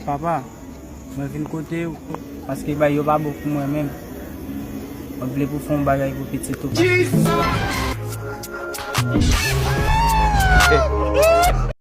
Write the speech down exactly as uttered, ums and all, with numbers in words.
Papa, mwen vin kote w, paske bagay yo pa bon pou mwen menm. Mwen vle pou w fè yon bagay pou pitit ou.